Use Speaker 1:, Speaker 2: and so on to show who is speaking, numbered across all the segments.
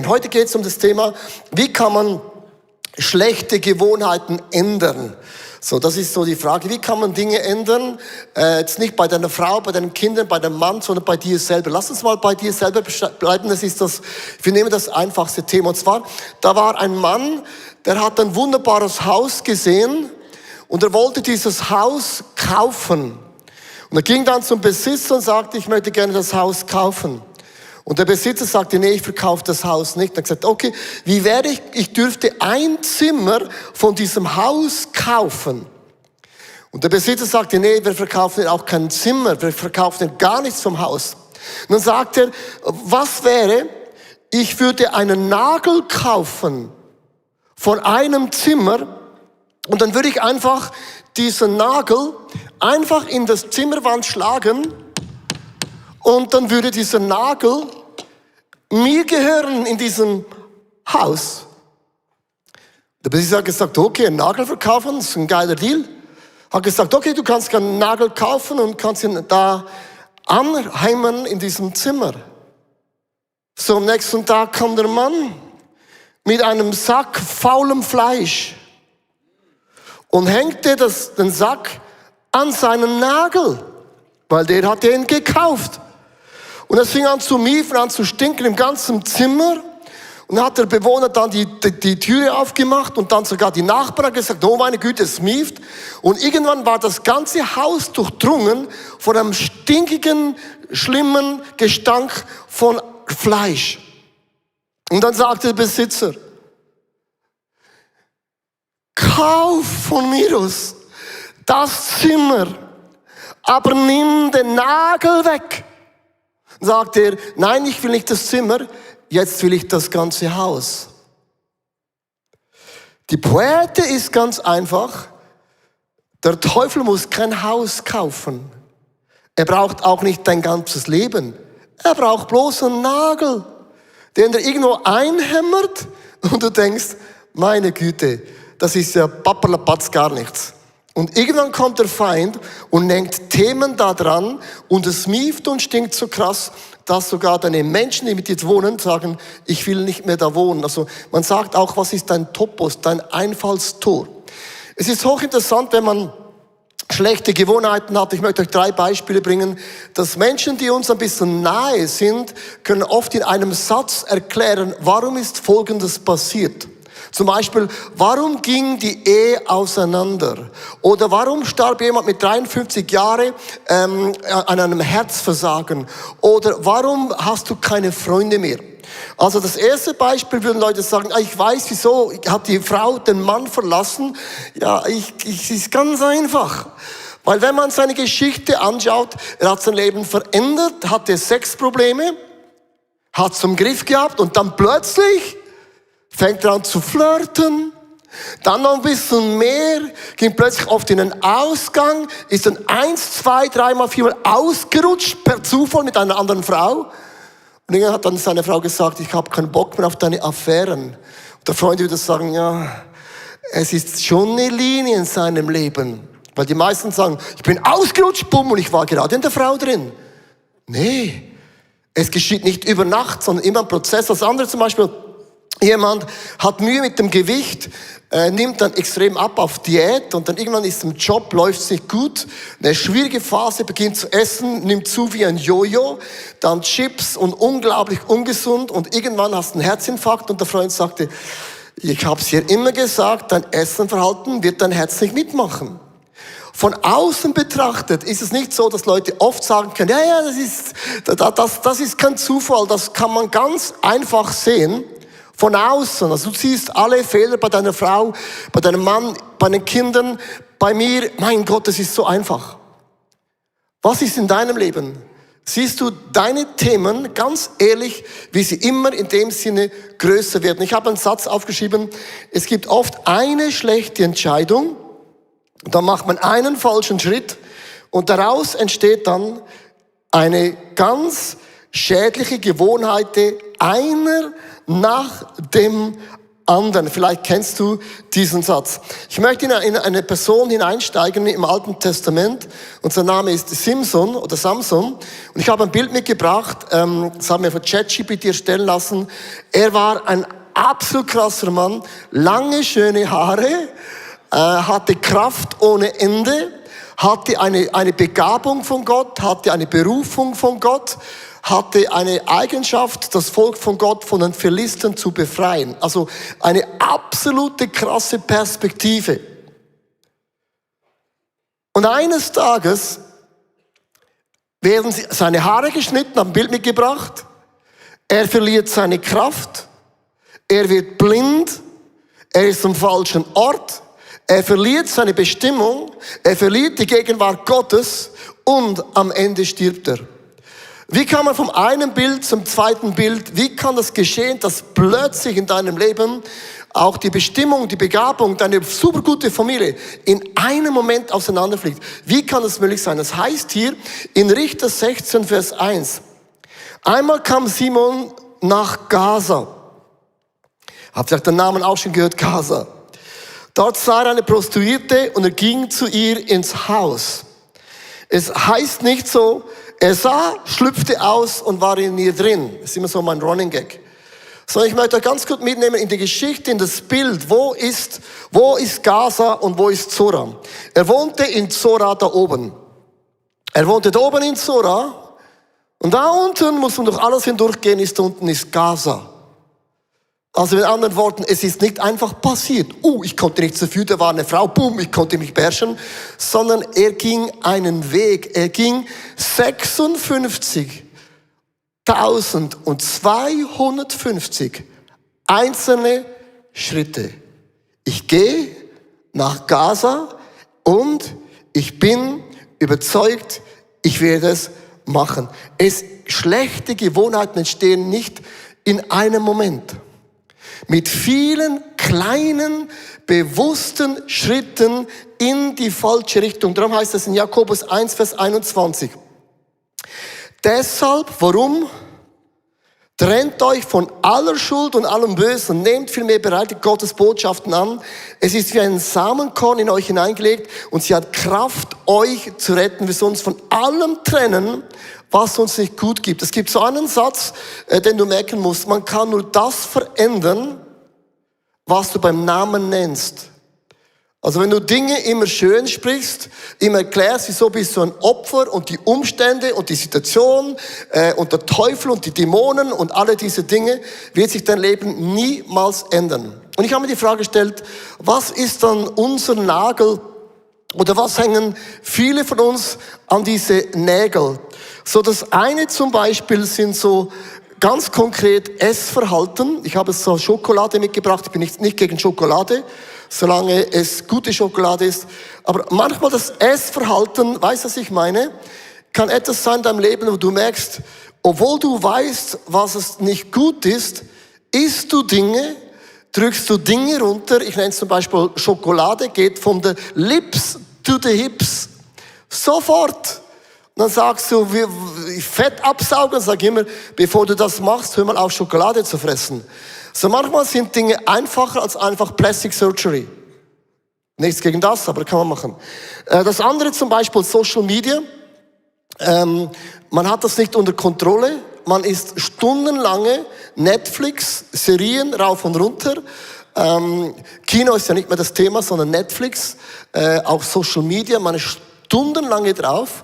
Speaker 1: Heute geht es um das Thema, wie kann man schlechte Gewohnheiten ändern? So, das ist so die Frage, wie kann man Dinge ändern? Jetzt nicht bei deiner Frau, bei deinen Kindern, bei deinem Mann, sondern bei dir selber. Lass uns mal bei dir selber bleiben. Wir nehmen das einfachste Thema. Und zwar, da war ein Mann, der hat ein wunderbares Haus gesehen und er wollte dieses Haus kaufen. Und er ging dann zum Besitzer und sagte, ich möchte gerne das Haus kaufen. Und der Besitzer sagte, nee, ich verkaufe das Haus nicht. Er hat gesagt, okay, wie wäre ich dürfte ein Zimmer von diesem Haus kaufen. Und der Besitzer sagte, nee, wir verkaufen auch kein Zimmer, wir verkaufen gar nichts vom Haus. Und dann sagt er, was wäre, ich würde einen Nagel kaufen von einem Zimmer und dann würde ich einfach diesen Nagel einfach in das Zimmerwand schlagen. Und dann würde dieser Nagel mir gehören in diesem Haus. Der Besitzer hat gesagt, okay, einen Nagel verkaufen, das ist ein geiler Deal. Hat gesagt, okay, du kannst einen Nagel kaufen und kannst ihn da anheimen in diesem Zimmer. So, am nächsten Tag kam der Mann mit einem Sack faulem Fleisch und hängte den Sack an seinen Nagel, weil der hat den gekauft. Und es fing an zu miefen, an zu stinken im ganzen Zimmer. Und dann hat der Bewohner dann die Türe aufgemacht und dann sogar die Nachbarn gesagt, oh meine Güte, es mieft. Und irgendwann war das ganze Haus durchdrungen von einem stinkigen, schlimmen Gestank von Fleisch. Und dann sagte der Besitzer, kauf von mir aus das Zimmer, aber nimm den Nagel weg. Sagt er, nein, ich will nicht das Zimmer, jetzt will ich das ganze Haus. Die Pointe ist ganz einfach, der Teufel muss kein Haus kaufen. Er braucht auch nicht dein ganzes Leben. Er braucht bloß einen Nagel, den er irgendwo einhämmert und du denkst, meine Güte, das ist ja papperlapatz gar nichts. Und irgendwann kommt der Feind und hängt Themen da dran und es mieft und stinkt so krass, dass sogar deine Menschen, die mit dir wohnen, sagen, ich will nicht mehr da wohnen. Also man sagt auch, was ist dein Topos, dein Einfallstor? Es ist hochinteressant, wenn man schlechte Gewohnheiten hat. Ich möchte euch 3 Beispiele bringen, dass Menschen, die uns ein bisschen nahe sind, können oft in einem Satz erklären, warum ist Folgendes passiert. Zum Beispiel, warum ging die Ehe auseinander? Oder warum starb jemand mit 53 Jahren an einem Herzversagen? Oder warum hast du keine Freunde mehr? Also das erste Beispiel würden Leute sagen, ich weiß wieso, hat die Frau den Mann verlassen? Ja, es ist ganz einfach. Weil wenn man seine Geschichte anschaut, er hat sein Leben verändert, hatte Sexprobleme, hat es im Griff gehabt und dann plötzlich fängt er an zu flirten, dann noch ein bisschen mehr, ging plötzlich oft in einen Ausgang, ist dann 1, 2, 3 Mal, 4 Mal ausgerutscht, per Zufall mit einer anderen Frau. Und irgendwann hat dann seine Frau gesagt, ich habe keinen Bock mehr auf deine Affären. Und der Freund würde sagen, ja, es ist schon eine Linie in seinem Leben. Weil die meisten sagen, ich bin ausgerutscht, bumm, und ich war gerade in der Frau drin. Nee, es geschieht nicht über Nacht, sondern immer ein Prozess. Das andere zum Beispiel, jemand hat Mühe mit dem Gewicht, nimmt dann extrem ab auf Diät und dann irgendwann ist im Job, läuft es nicht gut. Eine schwierige Phase, beginnt zu essen, nimmt zu wie ein Jojo, dann Chips und unglaublich ungesund und irgendwann hast du einen Herzinfarkt und der Freund sagte, ich habe es dir immer gesagt, dein Essenverhalten wird dein Herz nicht mitmachen. Von außen betrachtet ist es nicht so, dass Leute oft sagen können, ja, das ist kein Zufall, das kann man ganz einfach sehen. Von außen, also du siehst alle Fehler bei deiner Frau, bei deinem Mann, bei den Kindern, bei mir. Mein Gott, das ist so einfach. Was ist in deinem Leben? Siehst du deine Themen ganz ehrlich, wie sie immer in dem Sinne größer werden? Ich habe einen Satz aufgeschrieben, es gibt oft eine schlechte Entscheidung, dann macht man einen falschen Schritt und daraus entsteht dann eine ganz schädliche Gewohnheit, einer nach dem anderen. Vielleicht kennst du diesen Satz. Ich möchte in eine Person hineinsteigen im Alten Testament. Und sein Name ist Simson oder Samson. Und ich habe ein Bild mitgebracht, das haben wir von ChatGPT erstellen lassen. Er war ein absolut krasser Mann, lange, schöne Haare, hatte Kraft ohne Ende, hatte eine Begabung von Gott, hatte eine Berufung von Gott, hatte eine Eigenschaft, das Volk von Gott von den Philistern zu befreien. Also eine absolute krasse Perspektive. Und eines Tages werden seine Haare geschnitten, haben ein Bild mitgebracht. Er verliert seine Kraft. Er wird blind. Er ist am falschen Ort. Er verliert seine Bestimmung. Er verliert die Gegenwart Gottes. Und am Ende stirbt er. Wie kann man vom einen Bild zum zweiten Bild, wie kann das geschehen, dass plötzlich in deinem Leben auch die Bestimmung, die Begabung, deine super gute Familie in einem Moment auseinanderfliegt? Wie kann das möglich sein? Das heißt hier in Richter 16, Vers 1. Einmal kam Simon nach Gaza. Habt ihr den Namen auch schon gehört? Gaza. Dort sah er eine Prostituierte und er ging zu ihr ins Haus. Es heißt nicht so, er sah, schlüpfte aus und war in ihr drin. Das ist immer so mein Running Gag. Sondern ich möchte euch ganz gut mitnehmen in die Geschichte, in das Bild. Wo ist Gaza und wo ist Zora? Er wohnte in Zora da oben. Er wohnte da oben in Zora. Und da unten muss man durch alles hindurchgehen, da unten ist Gaza. Also mit anderen Worten, es ist nicht einfach passiert. Ich konnte nicht dafür, da war eine Frau, boom, ich konnte mich beherrschen. Sondern er ging einen Weg. Er ging 56.250 einzelne Schritte. Ich gehe nach Gaza und ich bin überzeugt, ich werde es machen. Schlechte Gewohnheiten entstehen nicht in einem Moment. Mit vielen kleinen, bewussten Schritten in die falsche Richtung. Darum heißt es in Jakobus 1, Vers 21. Deshalb, warum? Trennt euch von aller Schuld und allem Bösen. Nehmt vielmehr bereitet Gottes Botschaften an. Es ist wie ein Samenkorn in euch hineingelegt und sie hat Kraft, euch zu retten. Wir sollen uns von allem trennen, was uns nicht gut gibt. Es gibt so einen Satz, den du merken musst. Man kann nur das verändern, was du beim Namen nennst. Also wenn du Dinge immer schön sprichst, immer erklärst, wieso bist du ein Opfer und die Umstände und die Situation und der Teufel und die Dämonen und alle diese Dinge, wird sich dein Leben niemals ändern. Und ich habe mir die Frage gestellt, was ist dann unser Nagel oder was hängen viele von uns an diese Nägel? So das eine zum Beispiel sind so ganz konkret Essverhalten. Ich habe so Schokolade mitgebracht. Ich bin nicht gegen Schokolade, solange es gute Schokolade ist. Aber manchmal das Essverhalten, weißt du, was ich meine? Kann etwas sein in deinem Leben, wo du merkst, obwohl du weißt, was es nicht gut ist, isst du Dinge, drückst du Dinge runter. Ich nenne es zum Beispiel Schokolade, geht von the lips to the hips. Sofort. Und dann sagst du, Fett absaugen, sag immer, bevor du das machst, hör mal auf, Schokolade zu fressen. So manchmal sind Dinge einfacher als einfach Plastic Surgery. Nichts gegen das, aber kann man machen. Das andere zum Beispiel Social Media. Man hat das nicht unter Kontrolle. Man ist stundenlange Netflix, Serien rauf und runter. Kino ist ja nicht mehr das Thema, sondern Netflix, auch Social Media. Man ist stundenlange drauf.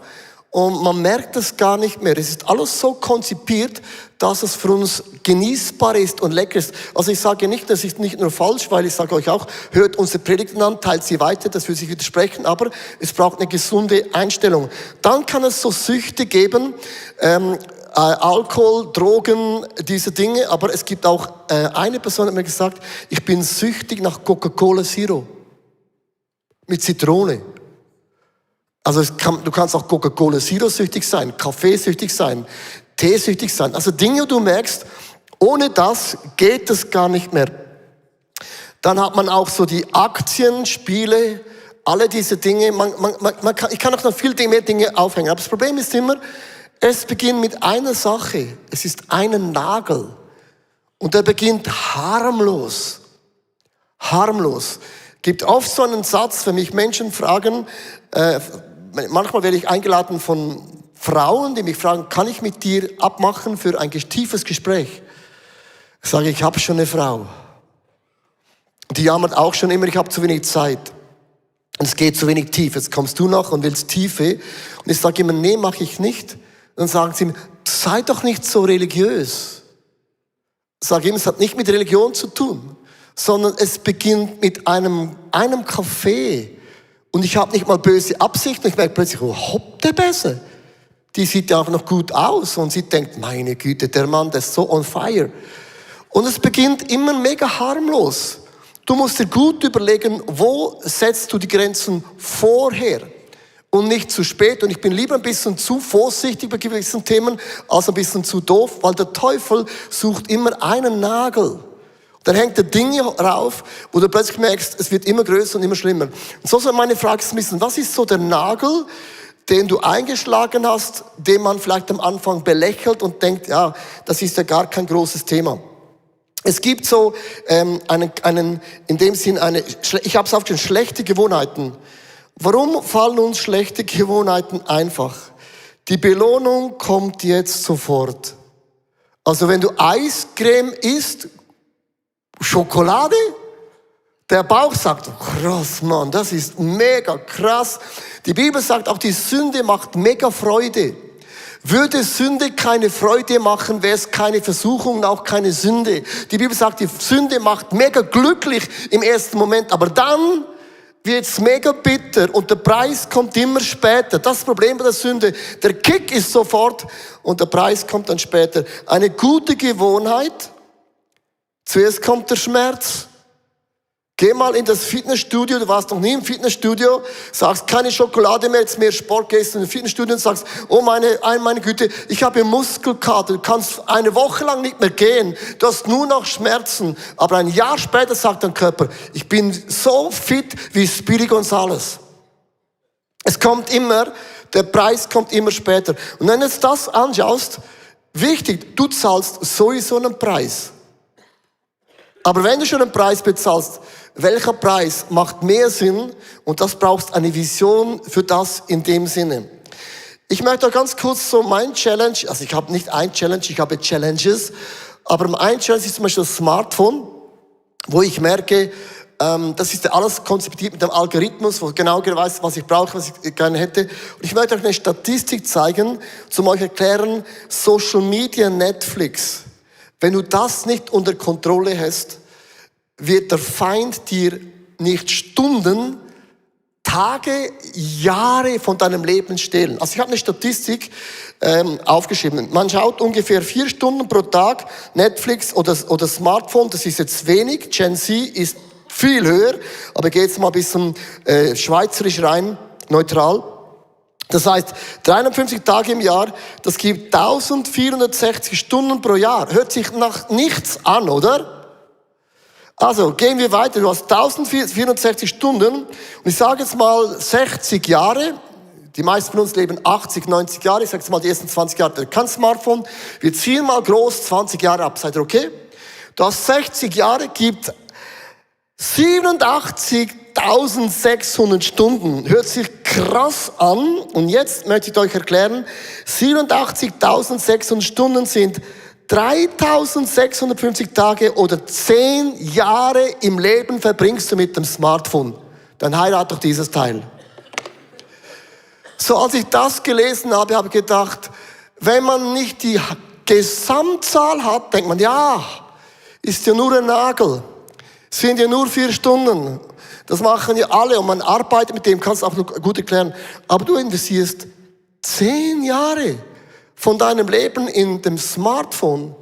Speaker 1: Und man merkt es gar nicht mehr. Es ist alles so konzipiert, dass es für uns genießbar ist und lecker ist. Also ich sage nicht, das ist nicht nur falsch, weil ich sage euch auch, hört unsere Predigten an, teilt sie weiter, das will sich widersprechen, aber es braucht eine gesunde Einstellung. Dann kann es so Süchte geben, Alkohol, Drogen, diese Dinge, aber es gibt auch, eine Person hat mir gesagt, ich bin süchtig nach Coca-Cola Zero. Mit Zitrone. Also du kannst auch Coca-Cola Zero süchtig sein, Kaffee süchtig sein, Tee süchtig sein. Also Dinge, du merkst, ohne das geht es gar nicht mehr. Dann hat man auch so die Aktien, Spiele, alle diese Dinge. Ich kann auch noch viel mehr Dinge aufhängen. Aber das Problem ist immer, es beginnt mit einer Sache. Es ist ein Nagel. Und der beginnt harmlos. harmlos. Gibt oft so einen Satz, wenn mich Menschen fragen, manchmal werde ich eingeladen von Frauen, die mich fragen, kann ich mit dir abmachen für ein tiefes Gespräch? Ich sage, ich habe schon eine Frau. Die jammert auch schon immer, ich habe zu wenig Zeit. Und es geht zu wenig tief. Jetzt kommst du noch und willst Tiefe. Und ich sage immer, nee, mache ich nicht. Dann sagen sie mir, sei doch nicht so religiös. Ich sage immer, es hat nicht mit Religion zu tun, sondern es beginnt mit einem Kaffee. Und ich habe nicht mal böse Absichten. Ich merke plötzlich, oh, hopp, der Besser. Die sieht ja auch noch gut aus. Und sie denkt, meine Güte, der Mann, der ist so on fire. Und es beginnt immer mega harmlos. Du musst dir gut überlegen, wo setzt du die Grenzen vorher und nicht zu spät. Und ich bin lieber ein bisschen zu vorsichtig bei gewissen Themen als ein bisschen zu doof, weil der Teufel sucht immer einen Nagel. Dann hängt er Dinge rauf, wo du plötzlich merkst, es wird immer größer und immer schlimmer. Und so soll meine Frage ein bisschen, was ist so der Nagel, den du eingeschlagen hast, den man vielleicht am Anfang belächelt und denkt, ja, das ist ja gar kein großes Thema. Es gibt so in dem Sinn ich habe es aufgeschrieben, schlechte Gewohnheiten. Warum fallen uns schlechte Gewohnheiten einfach? Die Belohnung kommt jetzt sofort. Also wenn du Eiscreme isst, Schokolade, der Bauch sagt, krass Mann, das ist mega krass. Die Bibel sagt auch, die Sünde macht mega Freude. Würde Sünde keine Freude machen, wäre es keine Versuchung und auch keine Sünde. Die Bibel sagt, die Sünde macht mega glücklich im ersten Moment, aber dann wird es mega bitter und der Preis kommt immer später. Das Problem bei der Sünde, der Kick ist sofort und der Preis kommt dann später. Eine gute Gewohnheit, zuerst kommt der Schmerz. Geh mal in das Fitnessstudio, du warst noch nie im Fitnessstudio, sagst keine Schokolade mehr, jetzt mehr Sport, gehst in ein Fitnessstudio und sagst, oh meine Güte, ich habe Muskelkater, du kannst eine Woche lang nicht mehr gehen, du hast nur noch Schmerzen. Aber ein Jahr später sagt dein Körper, ich bin so fit wie Speedy Gonzales. Es kommt immer, der Preis kommt immer später. Und wenn du jetzt das anschaust, wichtig, du zahlst sowieso einen Preis. Aber wenn du schon einen Preis bezahlst, welcher Preis macht mehr Sinn? Und das brauchst eine Vision für das in dem Sinne. Ich möchte auch ganz kurz so mein Challenge, also ich habe nicht ein Challenge, ich habe Challenges, aber ein Challenge ist zum Beispiel das Smartphone, wo ich merke, das ist ja alles konzipiert mit dem Algorithmus, wo genau weiß, was ich brauche, was ich gerne hätte. Und ich möchte euch eine Statistik zeigen, zum euch erklären, Social Media, Netflix. Wenn du das nicht unter Kontrolle hast, wird der Feind dir nicht Stunden, Tage, Jahre von deinem Leben stehlen. Also ich habe eine Statistik aufgeschrieben. Man schaut ungefähr 4 Stunden pro Tag Netflix oder Smartphone. Das ist jetzt wenig. Gen Z ist viel höher. Aber geht jetzt mal ein bisschen schweizerisch rein, neutral. Das heißt, 350 Tage im Jahr, das gibt 1460 Stunden pro Jahr. Hört sich nach nichts an, oder? Also, gehen wir weiter. Du hast 1460 Stunden. Und ich sage jetzt mal 60 Jahre. Die meisten von uns leben 80, 90 Jahre. Ich sage jetzt mal die ersten 20 Jahre. Kein Smartphone. Wir ziehen mal groß 20 Jahre ab. Seid ihr okay? Du hast 60 Jahre, gibt 87.600 Stunden. Hört sich krass an. Und jetzt möchte ich euch erklären, 87.600 Stunden sind 3.650 Tage oder 10 Jahre im Leben verbringst du mit dem Smartphone. Dann heirat doch dieses Teil. So, als ich das gelesen habe, habe ich gedacht, wenn man nicht die Gesamtzahl hat, denkt man, ja, ist ja nur ein Nagel. Sind ja nur 4 Stunden. Das machen ja alle und man arbeitet mit dem, kannst du auch noch gut erklären. Aber du investierst 10 Jahre von deinem Leben in dem Smartphone.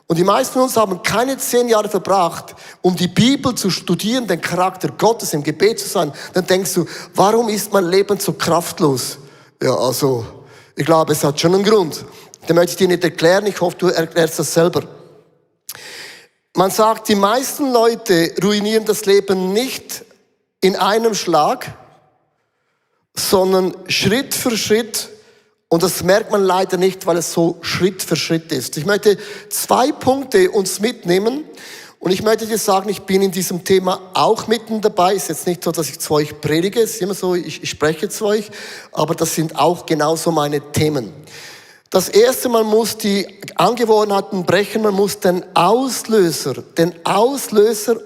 Speaker 1: Und die meisten von uns haben keine 10 Jahre verbracht, um die Bibel zu studieren, den Charakter Gottes im Gebet zu sein. Dann denkst du, warum ist mein Leben so kraftlos? Ja, also, ich glaube, es hat schon einen Grund. Den möchte ich dir nicht erklären, ich hoffe, du erklärst das selber. Man sagt, die meisten Leute ruinieren das Leben nicht in einem Schlag, sondern Schritt für Schritt. Und das merkt man leider nicht, weil es so Schritt für Schritt ist. Ich möchte 2 Punkte uns mitnehmen. Und ich möchte dir sagen, ich bin in diesem Thema auch mitten dabei. Es ist jetzt nicht so, dass ich zu euch predige, es ist immer so, ich spreche zu euch, aber das sind auch genauso meine Themen. Das erste, man muss die Angewohnheiten brechen, man muss den Auslöser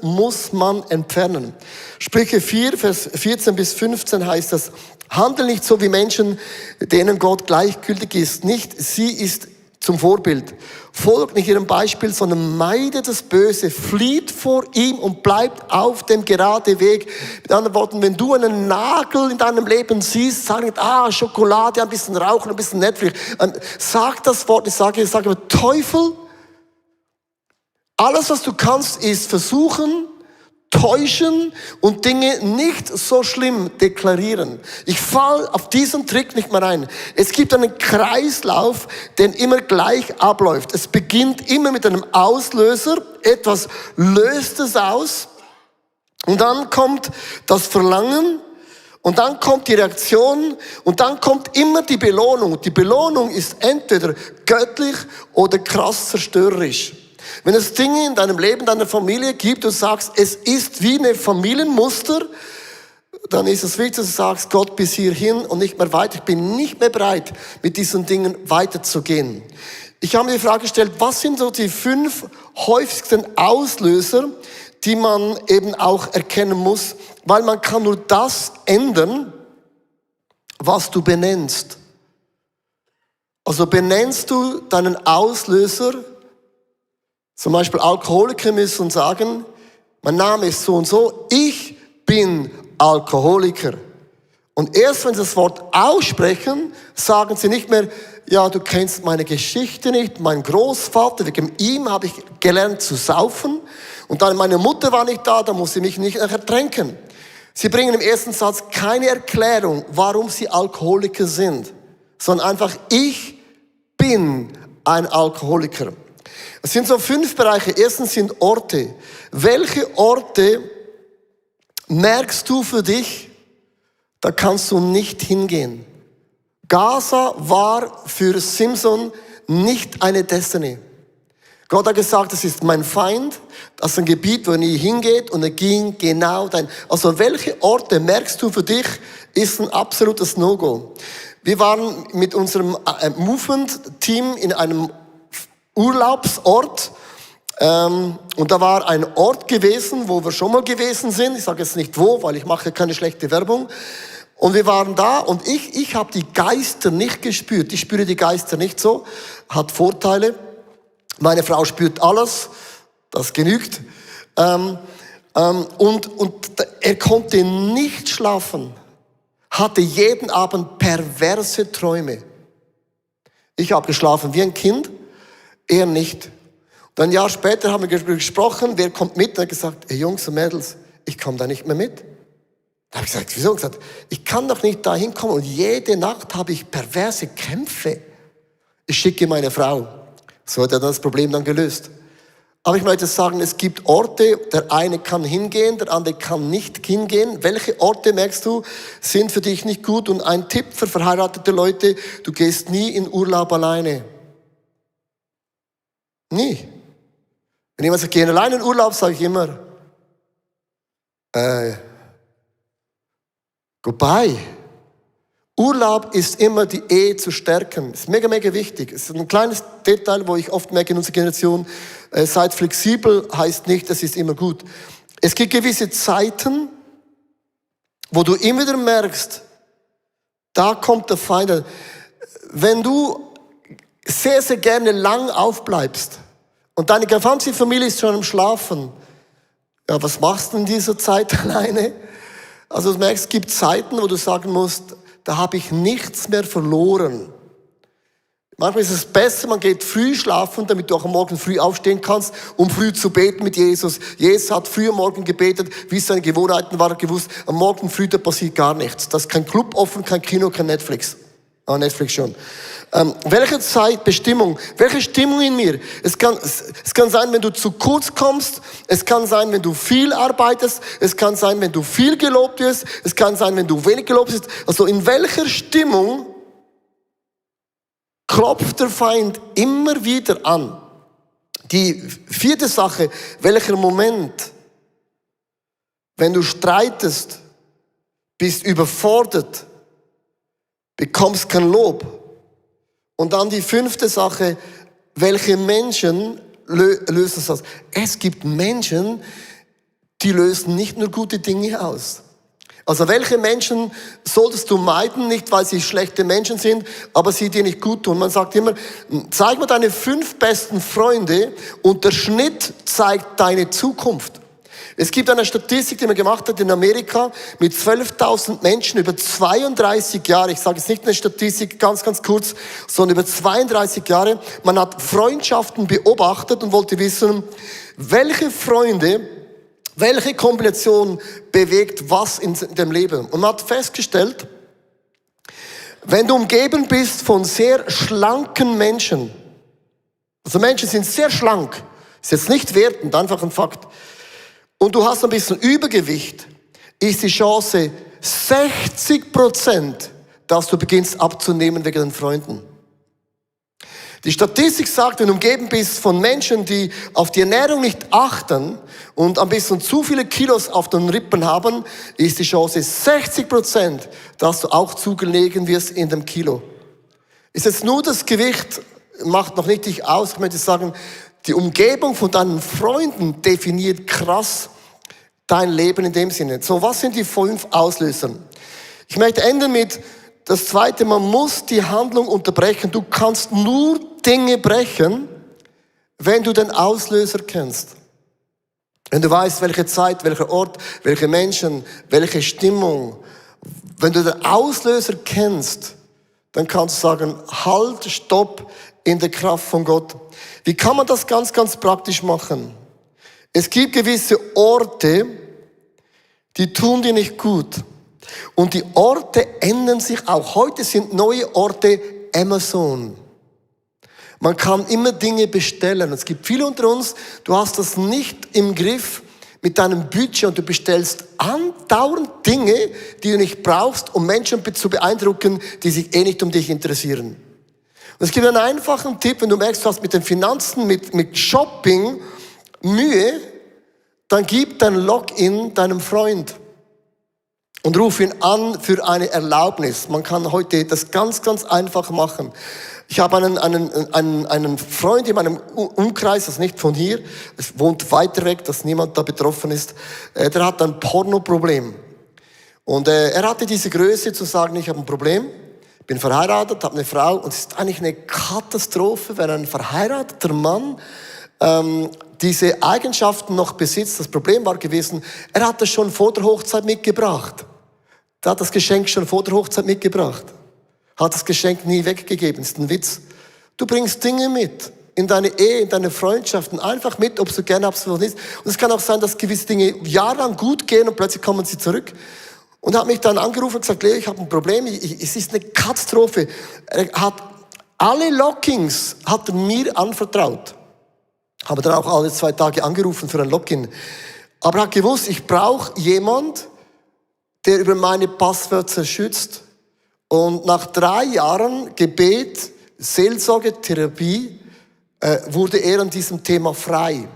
Speaker 1: muss man entfernen. Sprüche 4, Vers 14 bis 15 heißt das, handle nicht so wie Menschen, denen Gott gleichgültig ist. Nicht sie ist zum Vorbild. Folgt nicht ihrem Beispiel, sondern meidet das Böse, flieht vor ihm und bleibt auf dem geraden Weg. Mit anderen Worten, wenn du einen Nagel in deinem Leben siehst, sag nicht, Schokolade, ein bisschen rauchen, ein bisschen Netflix. Sag das Wort, ich sage aber, Teufel, alles was du kannst, ist versuchen, täuschen und Dinge nicht so schlimm deklarieren. Ich fall auf diesen Trick nicht mehr rein. Es gibt einen Kreislauf, der immer gleich abläuft. Es beginnt immer mit einem Auslöser, etwas löst es aus und dann kommt das Verlangen und dann kommt die Reaktion und dann kommt immer die Belohnung. Die Belohnung ist entweder göttlich oder krass zerstörerisch. Wenn es Dinge in deinem Leben, deiner Familie gibt, du sagst, es ist wie eine Familienmuster, dann ist es wichtig, dass du sagst, Gott, bis hierhin und nicht mehr weiter. Ich bin nicht mehr bereit, mit diesen Dingen weiterzugehen. Ich habe mir die Frage gestellt, was sind so die 5 häufigsten Auslöser, die man eben auch erkennen muss, weil man kann nur das ändern, was du benennst. Also benennst du deinen Auslöser. Zum Beispiel Alkoholiker müssen sagen, mein Name ist so und so, ich bin Alkoholiker. Und erst wenn sie das Wort aussprechen, sagen sie nicht mehr, ja, du kennst meine Geschichte nicht, mein Großvater, wegen ihm habe ich gelernt zu saufen. Und dann meine Mutter war nicht da, da muss sie mich nicht ertränken. Sie bringen im ersten Satz keine Erklärung, warum sie Alkoholiker sind, sondern einfach, ich bin ein Alkoholiker. Es sind so 5 Bereiche. Erstens sind Orte. Welche Orte merkst du für dich, da kannst du nicht hingehen? Gaza war für Simson nicht eine Destiny. Gott hat gesagt, das ist mein Feind, das ist ein Gebiet, wo er nie hingeht und er ging genau dahin. Also welche Orte merkst du für dich, ist ein absolutes No-Go. Wir waren mit unserem Movement-Team in einem Urlaubsort und da war ein Ort gewesen, wo wir schon mal gewesen sind. Ich sage jetzt nicht wo, weil ich mache keine schlechte Werbung. Und wir waren da und ich habe die Geister nicht gespürt. Ich spüre die Geister nicht so, hat Vorteile. Meine Frau spürt alles, das genügt. Und er konnte nicht schlafen, hatte jeden Abend perverse Träume. Ich habe geschlafen wie ein Kind. Er nicht. Und ein Jahr später haben wir gesprochen, wer kommt mit? Und er hat gesagt, hey Jungs und Mädels, ich komme da nicht mehr mit. Da habe ich gesagt, wieso? Gesagt, ich kann doch nicht da hinkommen und jede Nacht habe ich perverse Kämpfe. Ich schicke meine Frau. So hat er das Problem dann gelöst. Aber ich möchte sagen, es gibt Orte, der eine kann hingehen, der andere kann nicht hingehen. Welche Orte, merkst du, sind für dich nicht gut? Und ein Tipp für verheiratete Leute, du gehst nie in Urlaub alleine. Nie. Wenn jemand sagt, gehen allein in Urlaub, sage ich immer, goodbye. Urlaub ist immer die Ehe zu stärken. Das ist mega, mega wichtig. Es ist ein kleines Detail, wo ich oft merke in unserer Generation, seid flexibel, heißt nicht, das ist immer gut. Es gibt gewisse Zeiten, wo du immer wieder merkst, da kommt der Feind. Wenn du sehr, sehr gerne lang aufbleibst und deine ganze Familie ist schon am Schlafen, ja, was machst du in dieser Zeit alleine? Also du merkst, es gibt Zeiten, wo du sagen musst, da habe ich nichts mehr verloren. Manchmal ist es besser, man geht früh schlafen, damit du auch am Morgen früh aufstehen kannst, um früh zu beten mit Jesus. Jesus hat früh am Morgen gebetet, wie es seine Gewohnheiten waren, gewusst, am Morgen früh, da passiert gar nichts. Da ist kein Club offen, kein Kino, kein Netflix. Netflix schon. Welche Zeitbestimmung, welche Stimmung in mir? Es kann sein, wenn du zu kurz kommst. Es kann sein, wenn du viel arbeitest. Es kann sein, wenn du viel gelobt wirst. Es kann sein, wenn du wenig gelobt wirst. Also in welcher Stimmung klopft der Feind immer wieder an? Die vierte Sache, welcher Moment, wenn du streitest, bist überfordert, bekommst kein Lob. Und dann die fünfte Sache, welche Menschen lösen das? Es gibt Menschen, die lösen nicht nur gute Dinge aus. Also welche Menschen solltest du meiden, nicht weil sie schlechte Menschen sind, aber sie dir nicht gut tun. Man sagt immer, zeig mir deine 5 besten Freunde und der Schnitt zeigt deine Zukunft. Es gibt eine Statistik, die man gemacht hat in Amerika mit 12.000 Menschen über 32 Jahre. Ich sage jetzt nicht eine Statistik ganz kurz, sondern über 32 Jahre. Man hat Freundschaften beobachtet und wollte wissen, welche Freunde, welche Kombination bewegt was in dem Leben. Und man hat festgestellt, wenn du umgeben bist von sehr schlanken Menschen, also Menschen sind sehr schlank, ist jetzt nicht wertend, einfach ein Fakt, und du hast ein bisschen Übergewicht, ist die Chance 60%, dass du beginnst abzunehmen wegen den Freunden. Die Statistik sagt, wenn du umgeben bist von Menschen, die auf die Ernährung nicht achten und ein bisschen zu viele Kilos auf den Rippen haben, ist die Chance 60%, dass du auch zugelegen wirst in dem Kilo. Ist jetzt nur das Gewicht, macht noch nicht dich aus. Ich möchte sagen, die Umgebung von deinen Freunden definiert krass dein Leben in dem Sinne. So, was sind die 5 Auslöser? Ich möchte enden mit das zweite, man muss die Handlung unterbrechen. Du kannst nur Dinge brechen, wenn du den Auslöser kennst. Wenn du weißt, welche Zeit, welcher Ort, welche Menschen, welche Stimmung. Wenn du den Auslöser kennst, dann kannst du sagen, halt, stopp, in der Kraft von Gott. Wie kann man das ganz praktisch machen? Es gibt gewisse Orte, die tun dir nicht gut. Und die Orte ändern sich auch. Heute sind neue Orte Amazon. Man kann immer Dinge bestellen. Es gibt viele unter uns, du hast das nicht im Griff mit deinem Budget und du bestellst andauernd Dinge, die du nicht brauchst, um Menschen zu beeindrucken, die sich eh nicht um dich interessieren. Und es gibt einen einfachen Tipp, wenn du merkst, du hast mit den Finanzen, mit Shopping Mühe, dann gib dein Login deinem Freund und ruf ihn an für eine Erlaubnis. Man kann heute das ganz einfach machen. Ich habe einen Freund in meinem Umkreis, das ist nicht von hier, es wohnt weiter weg, dass niemand da betroffen ist, der hat ein Pornoproblem. Und er hatte diese Größe zu sagen, ich habe ein Problem. Bin verheiratet, habe eine Frau und es ist eigentlich eine Katastrophe, wenn ein verheirateter Mann diese Eigenschaften noch besitzt. Das Problem war gewesen, er hat das schon vor der Hochzeit mitgebracht. Er hat das Geschenk schon vor der Hochzeit mitgebracht. Hat das Geschenk nie weggegeben. Das ist ein Witz. Du bringst Dinge mit in deine Ehe, in deine Freundschaften, einfach mit, ob du gerne hast oder nicht. Und es kann auch sein, dass gewisse Dinge jahrelang gut gehen und plötzlich kommen sie zurück. Und er hat mich dann angerufen und gesagt, Leo, ich habe ein Problem, es ist eine Katastrophe. Er hat alle Lockings hat er mir anvertraut. Habe dann auch alle 2 Tage angerufen für ein Login. Aber er hat gewusst, ich brauche jemand, der über meine Passwörter schützt. Und nach 3 Jahren Gebet, Seelsorge, Therapie, wurde er an diesem Thema frei.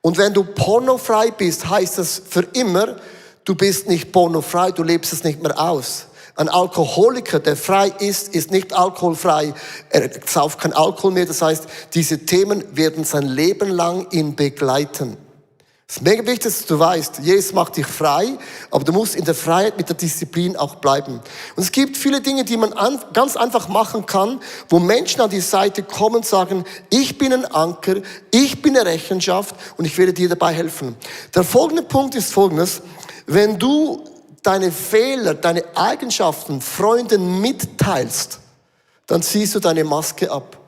Speaker 1: Und wenn du pornofrei bist, heißt das für immer, du bist nicht pornofrei, du lebst es nicht mehr aus. Ein Alkoholiker, der frei ist nicht alkoholfrei. Er sauft kein Alkohol mehr. Das heißt, diese Themen werden sein Leben lang ihn begleiten. Es ist mega wichtig, dass du weißt, Jesus macht dich frei, aber du musst in der Freiheit mit der Disziplin auch bleiben. Und es gibt viele Dinge, die man ganz einfach machen kann, wo Menschen an die Seite kommen und sagen, ich bin ein Anker, ich bin eine Rechenschaft und ich werde dir dabei helfen. Der folgende Punkt ist folgendes: Wenn du deine Fehler, deine Eigenschaften Freunden mitteilst, dann ziehst du deine Maske ab.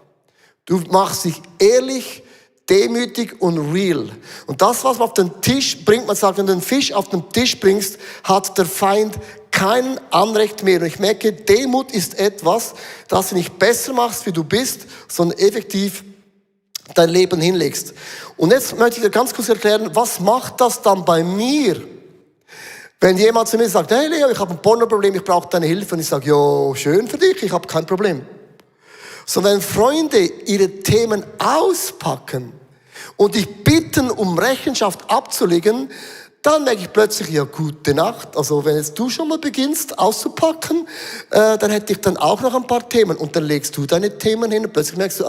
Speaker 1: Du machst dich ehrlich, demütig und real. Und das, was man auf den Tisch bringt, man sagt, wenn du einen Fisch auf den Tisch bringst, hat der Feind kein Anrecht mehr. Und ich merke, Demut ist etwas, das du nicht besser machst, wie du bist, sondern effektiv dein Leben hinlegst. Und jetzt möchte ich dir ganz kurz erklären, was macht das dann bei mir? Wenn jemand zu mir sagt, hey Leo, ich habe ein Pornoproblem, ich brauche deine Hilfe. Und ich sage, jo, schön für dich, ich habe kein Problem. So, wenn Freunde ihre Themen auspacken, und dich bitten, um Rechenschaft abzulegen, dann merke ich plötzlich, ja, gute Nacht. Also wenn jetzt du schon mal beginnst auszupacken, dann hätte ich dann auch noch ein paar Themen. Und dann legst du deine Themen hin und plötzlich merkst du,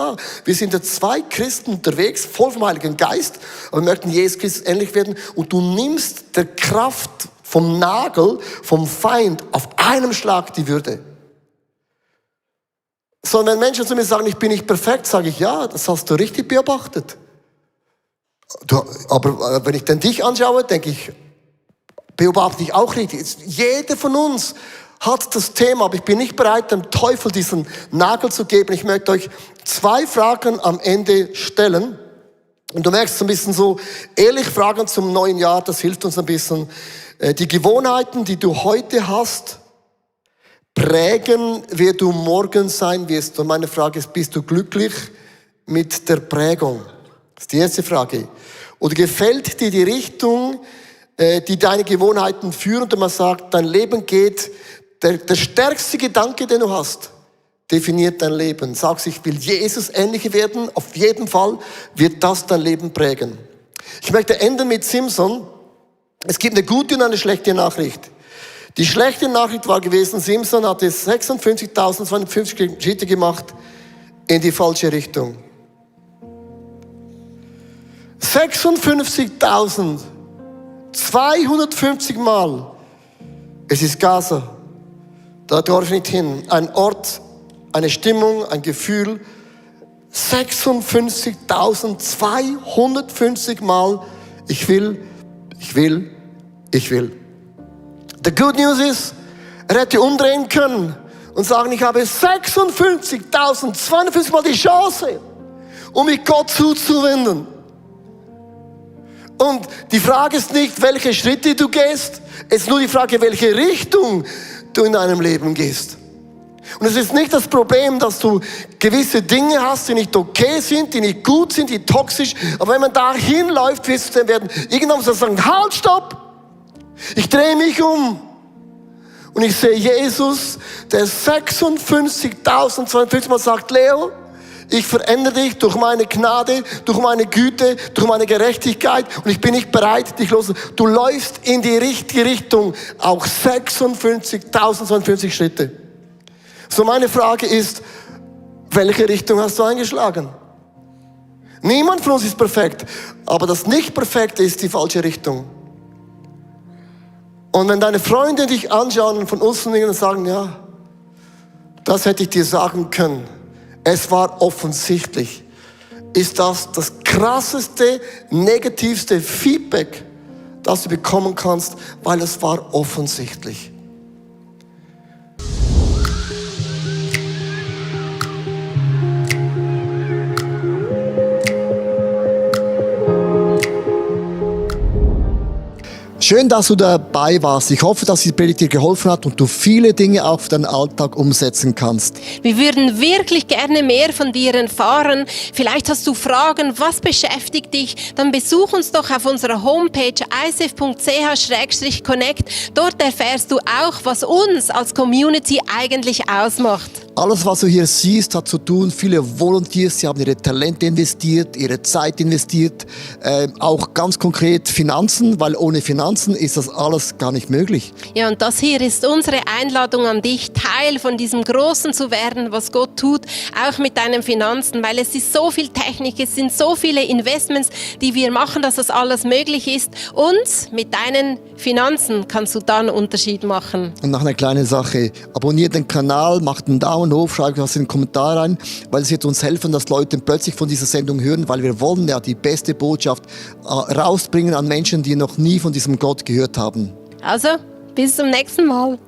Speaker 1: wir sind ja 2 Christen unterwegs, voll vom Heiligen Geist, aber wir möchten Jesus Christus ähnlich werden. Und du nimmst der Kraft vom Nagel, vom Feind auf einem Schlag die Würde. So, wenn Menschen zu mir sagen, ich bin nicht perfekt, sage ich, ja, das hast du richtig beobachtet. Aber wenn ich dann dich anschaue, denke ich, beobachte ich auch richtig. Jeder von uns hat das Thema, aber ich bin nicht bereit, dem Teufel diesen Nagel zu geben. Ich möchte euch 2 Fragen am Ende stellen. Und du merkst so ein bisschen so, ehrlich Fragen zum neuen Jahr, das hilft uns ein bisschen. Die Gewohnheiten, die du heute hast, prägen, wer du morgen sein wirst. Und meine Frage ist, bist du glücklich mit der Prägung? Das ist die erste Frage. Oder gefällt dir die Richtung, die deine Gewohnheiten führen, und man sagt, dein Leben geht, der stärkste Gedanke, den du hast, definiert dein Leben. Sagst, ich will Jesus ähnlicher werden, auf jeden Fall wird das dein Leben prägen. Ich möchte enden mit Simson. Es gibt eine gute und eine schlechte Nachricht. Die schlechte Nachricht war gewesen, Simson hatte 56.250 Schritte gemacht in die falsche Richtung. 56.250 Mal. Es ist Gaza. Da darf ich nicht hin. Ein Ort, eine Stimmung, ein Gefühl. 56.250 Mal. Ich will. The good news ist, er hätte umdrehen können und sagen, ich habe 56.250 Mal die Chance, um mich Gott zuzuwenden. Und die Frage ist nicht, welche Schritte du gehst, es ist nur die Frage, welche Richtung du in deinem Leben gehst. Und es ist nicht das Problem, dass du gewisse Dinge hast, die nicht okay sind, die nicht gut sind, die toxisch, aber wenn man da hinläuft, wirst du dann werden, irgendwann muss man sagen, halt, stopp! Ich drehe mich um und ich sehe Jesus, der 56.250 Mal sagt, Leo, ich verändere dich durch meine Gnade, durch meine Güte, durch meine Gerechtigkeit und ich bin nicht bereit, dich los. Du läufst in die richtige Richtung, auch 56.250 Schritte. So meine Frage ist, welche Richtung hast du eingeschlagen? Niemand von uns ist perfekt, aber das Nicht-Perfekte ist die falsche Richtung. Und wenn deine Freunde dich anschauen und von außen sagen, ja, das hätte ich dir sagen können, es war offensichtlich, ist das krasseste, negativste Feedback, das du bekommen kannst, weil es war offensichtlich.
Speaker 2: Schön, dass du dabei warst. Ich hoffe, dass die Predigt dir geholfen hat und du viele Dinge auch für deinen Alltag umsetzen kannst.
Speaker 3: Wir würden wirklich gerne mehr von dir erfahren. Vielleicht hast du Fragen, was beschäftigt dich? Dann besuch uns doch auf unserer Homepage icf.ch/connect. Dort erfährst du auch, was uns als Community eigentlich ausmacht.
Speaker 2: Alles, was du hier siehst, hat zu tun, viele Volunteers, sie haben ihre Talente investiert, ihre Zeit investiert, auch ganz konkret Finanzen, weil ohne Finanzen ist das alles gar nicht möglich.
Speaker 3: Ja, und das hier ist unsere Einladung an dich, Teil von diesem Großen zu werden, was Gott tut, auch mit deinen Finanzen, weil es ist so viel Technik, es sind so viele Investments, die wir machen, dass das alles möglich ist. Und mit deinen Finanzen kannst du da einen Unterschied machen.
Speaker 2: Und noch eine kleine Sache, abonniert den Kanal, macht einen Daumen hoch, schreibt was in den Kommentar rein, weil es wird uns helfen, dass Leute plötzlich von dieser Sendung hören, weil wir wollen ja die beste Botschaft rausbringen an Menschen, die noch nie von diesem Gott gehört haben.
Speaker 3: Also, bis zum nächsten Mal.